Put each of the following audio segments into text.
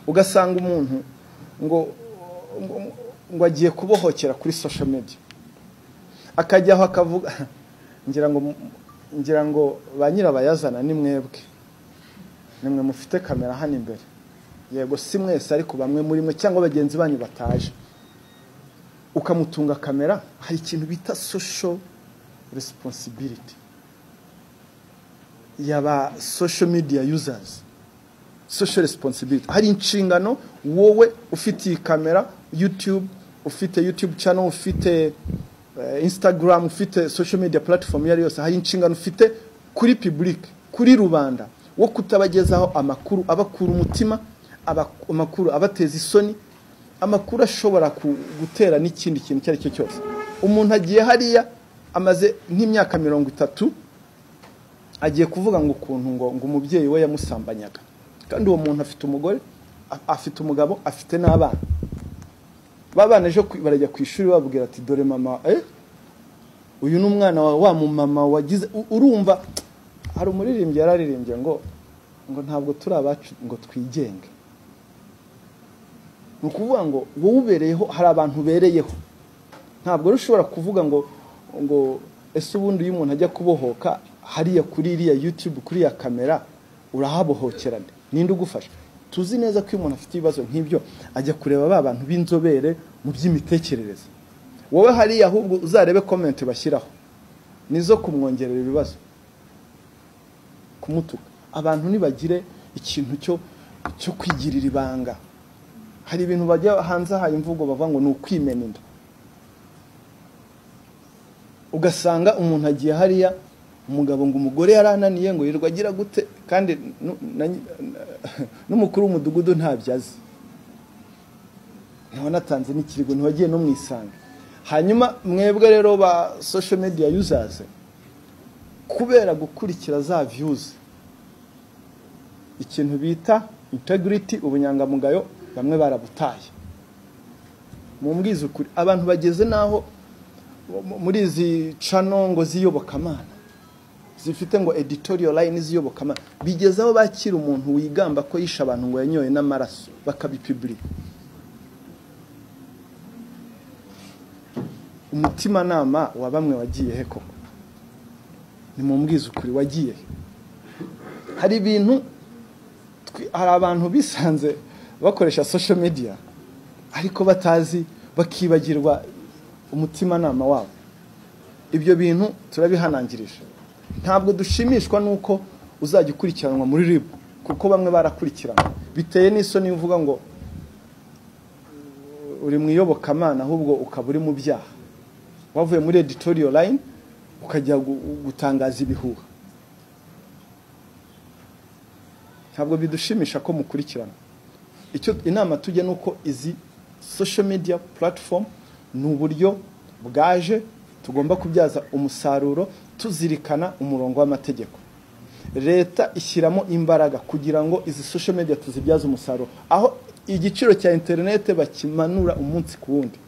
Ugasanga umuntu ngo ngo agiye kubohokera kuri social media, akajyaho akavuga, ngira ngo ba nyirabayazana ni mwebwe, nimwe mufite kamera hano imbere, yego si mwese ariko bamwe muri mwe cyangwa bagenzi banyu bataje, ukamutunga kamera. Hari ikintu bita social responsibility yaba social media users, social responsibility. Hari inshingano wowe ufite iyi kamera, YouTube, ufite YouTube channel, ufite Instagram, ufite social media platform yari yose, hari inshingano ufite kuri public, kuri rubanda, wo kutabagezaho amakuru abakura umutima, amakuru abateza isoni, amakuru ashobora gutera n'ikindi kintu icyo ari cyo cyose. Umuntu agiye hariya amaze nk'imyaka 30 agiye kuvuga ngo ukuntu ngo umubyeyi we yamusambanyaga, kandi uwo muntu afite umugore, afite umugabo, afite n'abana. Babana ejo barajya ku ishuri babwira ati dore mama, uyu ni umwana wa mama wagize. Urumva hari umuririmbyi yararirimbye ngo ntabwo turi abacu ngo twigenge. Ni ukuvuga ngo wowe ubereyeho, hari abantu ubereyeho. Ntabwo ushobora kuvuga ngo ese ubundi uyu muntu ajya kubohoka hariya kuri iriya YouTube, kuri ya kamera, urahabohokerane, ninde ugufasha? Tuzi neza ko iyo umuntu afite ibibazo nk'ibyo ajya kureba ba bantu b'inzobere mu by'imitekerereze. Wowe hariya ahubwo uzarebe comment bashyiraho nizo kumwongerera ibibazo, kumutuka. Abantu nibagire ikintu cyo kwigirira ibanga. Hari ibintu bajya hanze haye imvugo bavuga ngo ni ukwimena inda. Ugasanga umuntu agiye hariya, umugabo ngo umugore yarananiye ngo yirirwa agira gute, kandi n'umukuru w'umudugudu ntabyo azi, ntiwanatanze n'ikirigo, ntiwagiye no mwisanga. Hanyuma mwebwe rero ba social media users, kubera gukurikira za views, ikintu bita integrity, ubunyangamugayo, bamwe barabutaye. Mumbwize ukuri, abantu bageze naho muri izi channel ngo ziyobokamana zifite ngo editorial line ziyobokamana, bigeze aho bakira umuntu wigamba ko yishe abantu ngo yanyoye n'amaraso, bakabipublika. Umutima nama wa bamwe wagiye he koko? Nimumbwize ukuri, wagiye he? Hari ibintu, hari abantu bisanze bakoresha social media ariko batazi, bakibagirwa umutima nama wabo. Ibyo bintu turabihanangirije. Ntabwo dushimishwa nuko uzajya ukurikiranwa muri RIB, kuko bamwe barakurikiranwa. Biteye n'isoni uvuga ngo uri mu iyobokamana ahubwo ukaba uri mu byaha, wavuye muri editorial line ukajya gutangaza ibihuha. Ntabwo bidushimisha ko mukurikirana. Icyo inama tujye nuko izi social media platform ni uburyo bwaje tugomba kubyaza umusaruro, tuzirikana umurongo w'amategeko. Leta ishyiramo imbaraga kugira ngo izi social media tuzibyaze umusaruro, aho igiciro cya internet bakimanura umunsi ku wundi,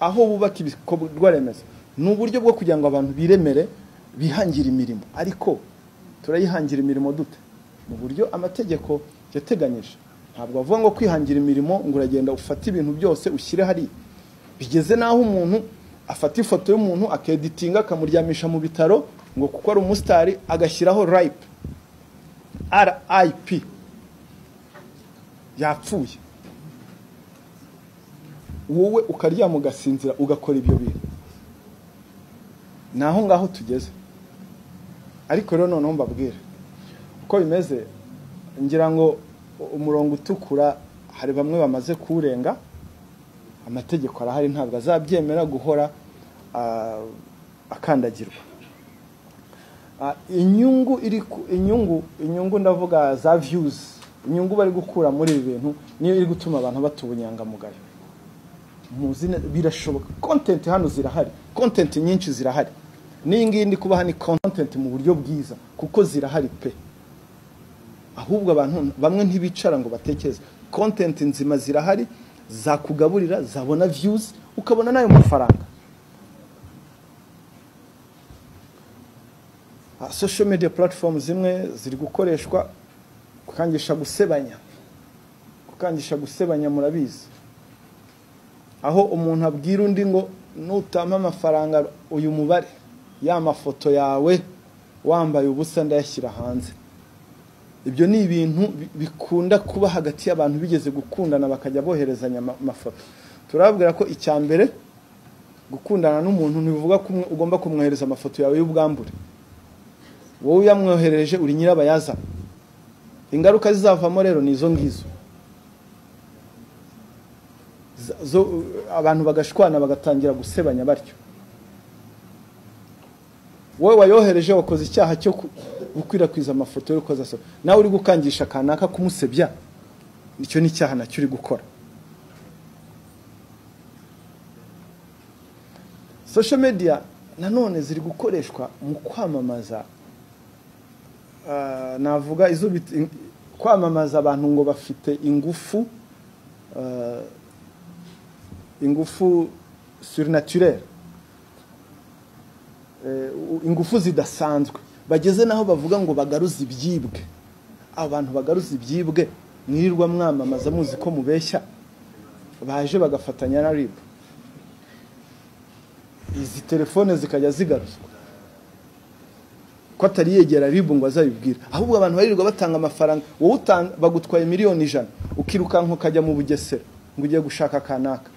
aho bubaka ibikorwa remezo. Ni uburyo bwo kugira ngo abantu biremere, bihangire imirimo. Ariko turayihangira imirimo dute? Mu buryo amategeko yateganyije. Ntabwo bavuga ngo kwihangira imirimo ngo uragenda ufate ibintu byose ushyire hari. Bigeze naho umuntu afata ifoto y'umuntu akeditinga akamuryamisha mu bitaro ngo kuko ari umusitari, agashyiraho RIP, RIP, yapfuye. Wowe ukaryama ugasinzira ugakora ibyo bintu. Naho ngaho tugeze. Ariko rero noneho mbabwira uko bimeze, ngira ngo umurongo utukura hari bamwe bamaze kurenga. Amategeko arahari, ntabwo azabyemera guhora akandagirwa. Inyungu iri inyungu ndavuga za views, inyungu bari gukura muri ibi bintu niyo iri gutuma abantu bata ubunyangamugayo. Muzi birashoboka, content hano zirahari, content nyinshi zirahari. N'iyi ngiyi ndi kubaha ni content mu buryo bwiza kuko zirahari pe. Ahubwo abantu bamwe ntibicara ngo batekereze. Content nzima zirahari, zakugaburira, zabona views, ukabona nayo mafaranga. Social media platform zimwe ziri gukoreshwa kukangisha gusebanya, Gukangisha gusebanya murabizi, aho umuntu abwira undi ngo nutampa amafaranga uyu mubare ya mafoto yawe wambaye ubusa ndayashyira hanze. Ibyo ni ibintu bikunda kuba hagati y'abantu bigeze gukundana bakajya boherezanya amafoto. Turababwira ko icya mbere gukundana n'umuntu ntibivuga ko ugomba kumwohereza amafoto yawe y'ubwambure. Wowe uyamwoherereje uri nyirabayazana. Ingaruka zizavamo rero ni izo ngizo, abantu bagashwana bagatangira gusebanya batyo. Wowe wayohereje wakoze icyaha cyo gukwirakwiza amafoto y'urukozasoni, nawe uri gukangisha kanaka kumusebya, icyo ni icyaha nacyo uri gukora. Social media nanone ziri gukoreshwa mu kwamamaza, navuga izo kwamamaza abantu ngo bafite ingufu, ingufu surnaturelle, ingufu zidasanzwe, bageze naho bavuga ngo bagaruze ibyibwe. Abantu bagaruze ibyibwe mwirirwa mwamamaza muzi ko mubeshya, baje bagafatanya na RIB, izi telefone zikajya zigaruzwa ko atari yegera RIB ngo azabibwira. Ahubwo abantu barirwa batanga amafaranga, wowe bagutwaye 100,000,000 ukirukanka ukajya mu Bugesera ngo ugiye gushaka kanaka,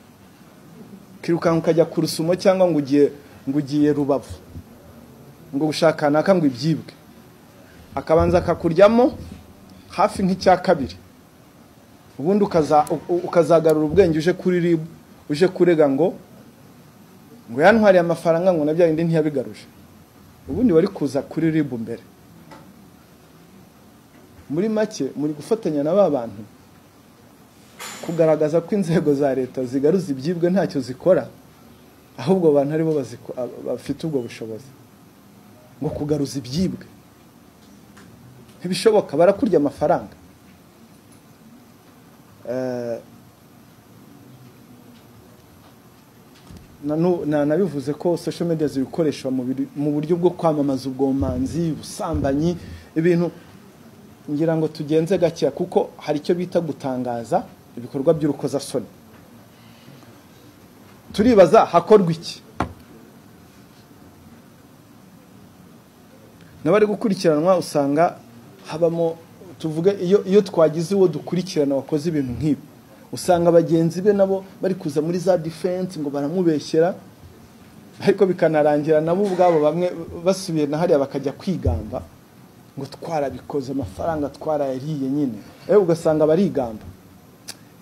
ukirukanka ukajya ku Rusumo cyangwa ngo ugiye Rubavu ngo gushaka kanaka ngo ibyibwe, akabanza akakuryamo hafi nk'icya kabiri, ubundi ukazagarura ubwenge uje kuri RIB uje kurega ngo yantwariye amafaranga ngo nabya indi ntiyabigaruje. Ubundi wari kuza kuri RIB mbere. Muri make muri gufatanya na ba bantu kugaragaza ko inzego za leta zigaruza ibyibwe ntacyo zikora, ahubwo abantu aribo bafite ubwo bushobozi ngo kugaruza ibyibwe. Ntibishoboka, barakurya amafaranga. Nabivuze ko social media zikoreshwa mu buryo bwo kwamamaza ubwomanzi, ubusambanyi, ibintu ngira ngo tugenze gake, kuko hari icyo bita gutangaza ibikorwa by'urukozasoni. Turibaza hakorwa iki? N'abari gukurikiranwa usanga habamo, tuvuge iyo twagize uwo dukurikirana wakoze ibintu nk'ibi, usanga bagenzi be nabo bari kuza muri za defense ngo baramubeshyera, ariko bikanarangira nabo ubwabo bamwe basubiye na hariya bakajya kwigamba ngo twarabikoze, amafaranga twarayariye nyine. Ugasanga barigamba.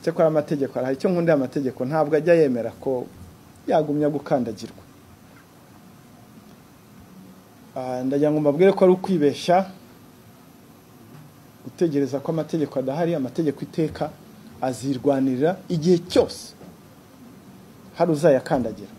Cyakora amategeko arahari, icyo nkunda amategeko ntabwo ajya yemera ko yagumya gukandagirwa. Ndagira ngo mbabwire ko ari ukwibeshya gutegereza ko amategeko adahari. Amategeko iteka azirwanirira igihe cyose hari uzayakandagira.